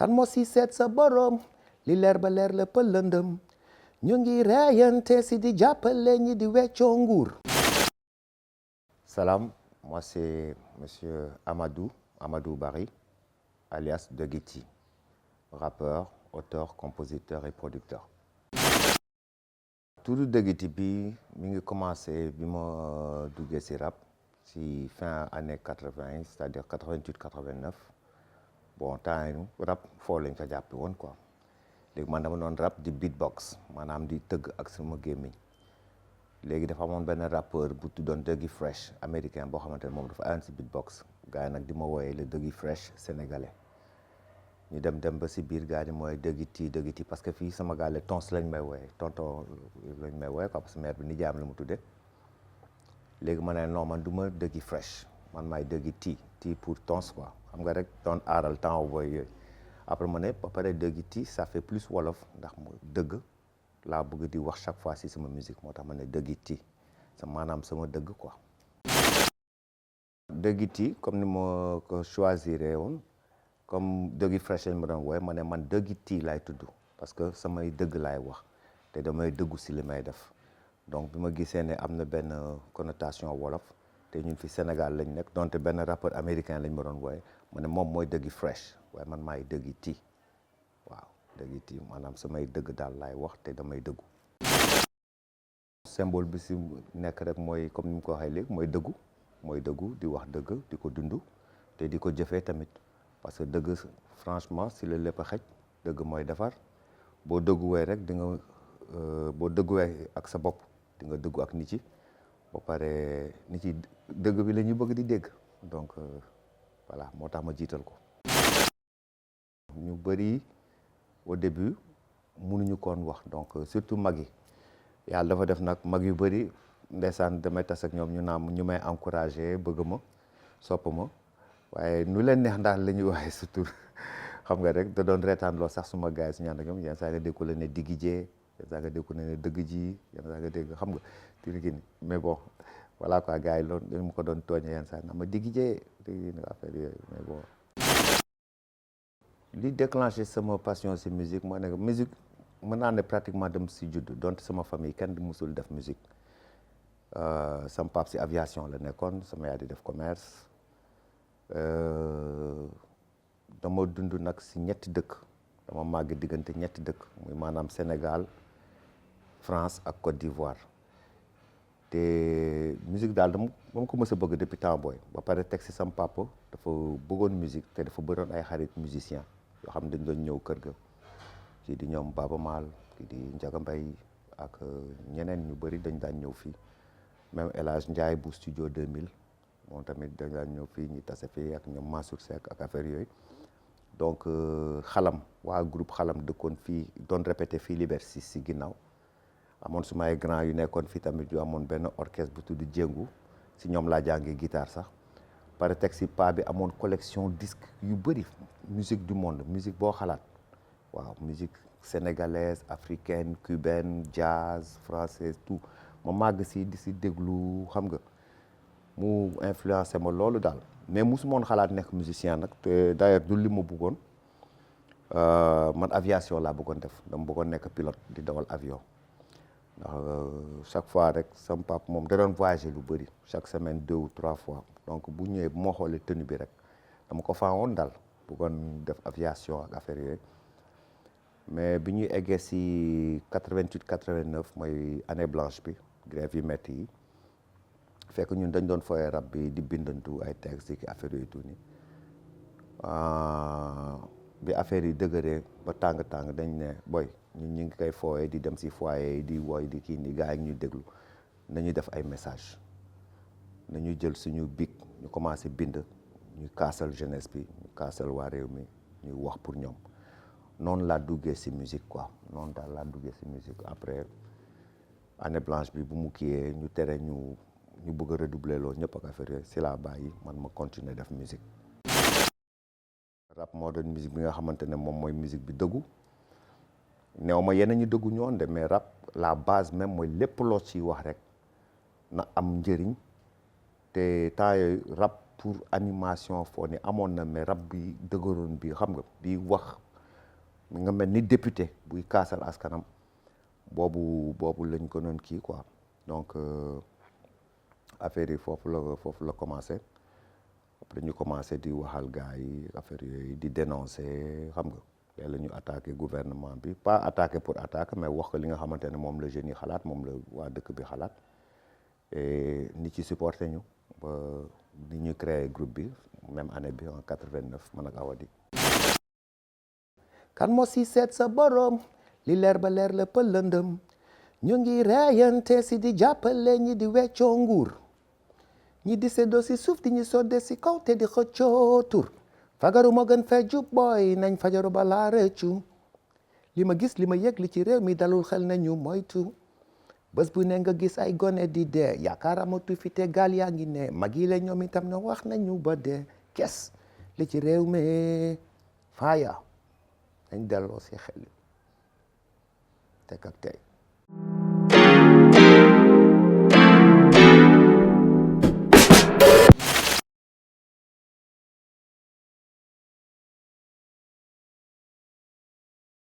kan moo si seet sa borom li leer ba leer la pëlëndëm ñu ngi reyante si di jàppale ñi di weccoo nguur. Salam, moi c'est monsieur Amadou Barry alias Deguiti, rappeur, auteur, compositeur et producteur. Turu Deguiti bi mi ngi commencé bi ma duggee si rap si fin année 80 c'est-à-dire 88-89 bon temps yi rap foo lañ ko jàppe woon quoi léegi man dama doon rap di beatbox maanaam di tëgg ak sama gémmiñ léegi dafa amoon benn rappeur bu tuddoon Dougie Fresh américain boo xamante ne moom dafa ayoon si beatbox gars yi nag di ma wooyee le Dougie Fresh sénégalais ñu dem ba si biir gars yi mooy Deguiti parce que fii sama gars le tons lañ may wooyee tonton lañ may wooyee quoi parce que mère bi nijaayam la mu tuddee léegi ma ne non man du ma Dougie Fresh man maay Deguiti pour tons quoi xam nga rek doon aaral temps booy yooyu après ma ne ba pare Deguiti ça fait plus wolof ndax mu dëgg laa bëgg di wax chaque fois si sama musique moo tax ma ne Deguiti sa maanaam sama dëgg quoi. Deguiti comme ni ma ko choisiré woon comme Dougie Fresh lañ ma doon wooye ma ne man Deguiti laay tudd parce que samay dëgg laay wax te damay dëggu si li may def donc bi ma gisee ne am na benn connotation wolof te ñun fi Sénégal lañ nekk donte benn rappeur américain lañ ma doon wooye ma ne moom mooy Dougie Fresh waaye man maay Deguiti waaw Deguiti maanaam samay dëgg daal laay wax te damay dëggu. Symbole bi si nekk rek mooy comme ni mu ko waxee léegi mooy dëggu di wax dëgg di ko dund te di ko jëfee tamit parce que dëgg franchement si la lépp a xej dëgg mooy defar boo dëgguwee rek di nga boo dëgguwee ak sa bopp di nga dëggu ak nit yi ba pare nit yi dëgg bi la ñuy bëgg di dégg donc voilà moo tax ma jiital ko. ñu bëri au début mënuñu koon wax donc surtout mag yi yàlla dafa def nag mag yu bëri ndeysaan damay tas ak ñoom ñu may encouragé bëgg ma sopp ma waaye nu leen neex ndax la ñuy waxee surtout xam nga rek da doon reetaan loo sax suma gars yi su ñaan ak ñoom yenn saa nga dégg ko la ne diggi jee yenn saa nga dégg ko ne dëgg ji yenn saa nga dégg xam nga tiri gi mais bon voilà quoi gars yi loolu dañu ko doon tooñe yenn saa na ma diggi jee affaire yooyu mais bon li déclenché sama passion si musique moo nekk musique mën naa ne pratiquement dem si judd donte sama famille kenn musul def musique sama pap si aviation la nekkoon sama yaay di def commerce dama dund nag si ñetti dëkk dama màgg diggante ñetti dëkk muy maanaam Sénégal France ak Côte d'Ivoire te musique daal dama ko mës a bëgg depuis temps booy ba pare teg si sama papa dafa bëggoon musique te dafa bëroon ay xarit musicien yoo xam ne dañ doon ñëw kër ga kii di ñoom Baba Maal kii di Njaga Mbay ak ñeneen ñu bëri dañ daan ñëw fii même El Hadj Ndiaye bu studio 2000 moom tamit dañ daan ñëw fii ñu tase fii ak ñoom Mansour Seck ak affaire yooyu donc xalam waa groupe xalam dëkkoon fii doon répété fii Liberté si ginnaaw amoon suma ay grand yu nekkoon fii tamit yu amoon benn orchestre bu tudd Jéngu si ñoom laa jàngee guitare sax pare teg si pa bi amoon collection disque yu bëri musique du monde musique boo xalaat waaw musique sénégalaise africaine cubaine jazz française tout ma màgg si di si déglu xam nga mu influencé ma loolu daal mais musu moon xalaat nekk musicien nag te d'ailleurs du li ma bëggoon man aviation laa bëggoon def dama bëggoon nekk pilote di dawal avion ndax chaque fois rek sama pap moom da doon voyager lu bëri chaque semaine 2 ou 3 fois donc bu ñëwee bu ma xoolee tenue bi rek dama ko faawoon daal bëggoon def aviation ak affaire yooyu mais bi ñuy eggee si 88 89 mooy année blanche bi grève yi métti yi fekk ñun dañ doon foyee rab bi di bindantu ay texte ki affaire yooyu tuuti bi affaire yi dëgëree ba tàng dañ ne boy ñun ñu ngi koy fooyee di dem si foyer yi di woy di kii ni gars yi ñuy déglu nañuy def ay message nañu jël suñu bic ñu commencé bind ñu kaasal jeunesse bi ñu kaasal waa réew mi ñuy wax pour ñoom noonu laa duggee si musique quoi noonu daal laa duggee si musique après année blanche bi bu mu kiiyee ñu tere ñu bëgg a redoubler loolu ñëpp ak affaire yooyu si laa bàyyi man ma continuer def musique rap moo doon musique bi nga xamante ne moom mooy musique bi dëggu néew ma yeneen ñi dëggu ñoon de mais rap la base même mooy lépp loo ciy wax rek na am njëriñ te temps yooyu rap pour animation foo ni amoon na mais rap bi dëgëroon bi xam nga bi wax nga mel ni député buy kaasal askanam boobu lañ ko doon kii quoi donc affaire yi foofu la commencé après ñu commencé di waxal gars yi affaire yooyu di dénoncer xam nga yàlla ñu attaqué gouvernement bi pas attaqué pour attaque mais wax ko li nga xamante ne moom la jeunes yi xalaat moom la waa dëkk bi xalaat et nit ci supporté ñu ba ni ñu créé groupe bi même année bi en 89 man ak Awadi. kan moo si seet sa borom li leer ba leer la pël lëndëm ñu ngi reyante si di jàppale ñi di weccoo nguur ñi di séddoo si suuf di ñu sodde si kaw te di xëccoo tur fagaru moo gën fee jub booy nañ fajaru balaa rëccu li ma gis li ma yëg li ci réew mi dalul xel nañu moytu bés bu ne nga gis ay gone di dee yaakaar amatu fi te gaal yaa ngi ne mag yi la ñoom itam na wax nañu ba dee kes li ci réew mi faaya dañ delloo si xel teg ak tey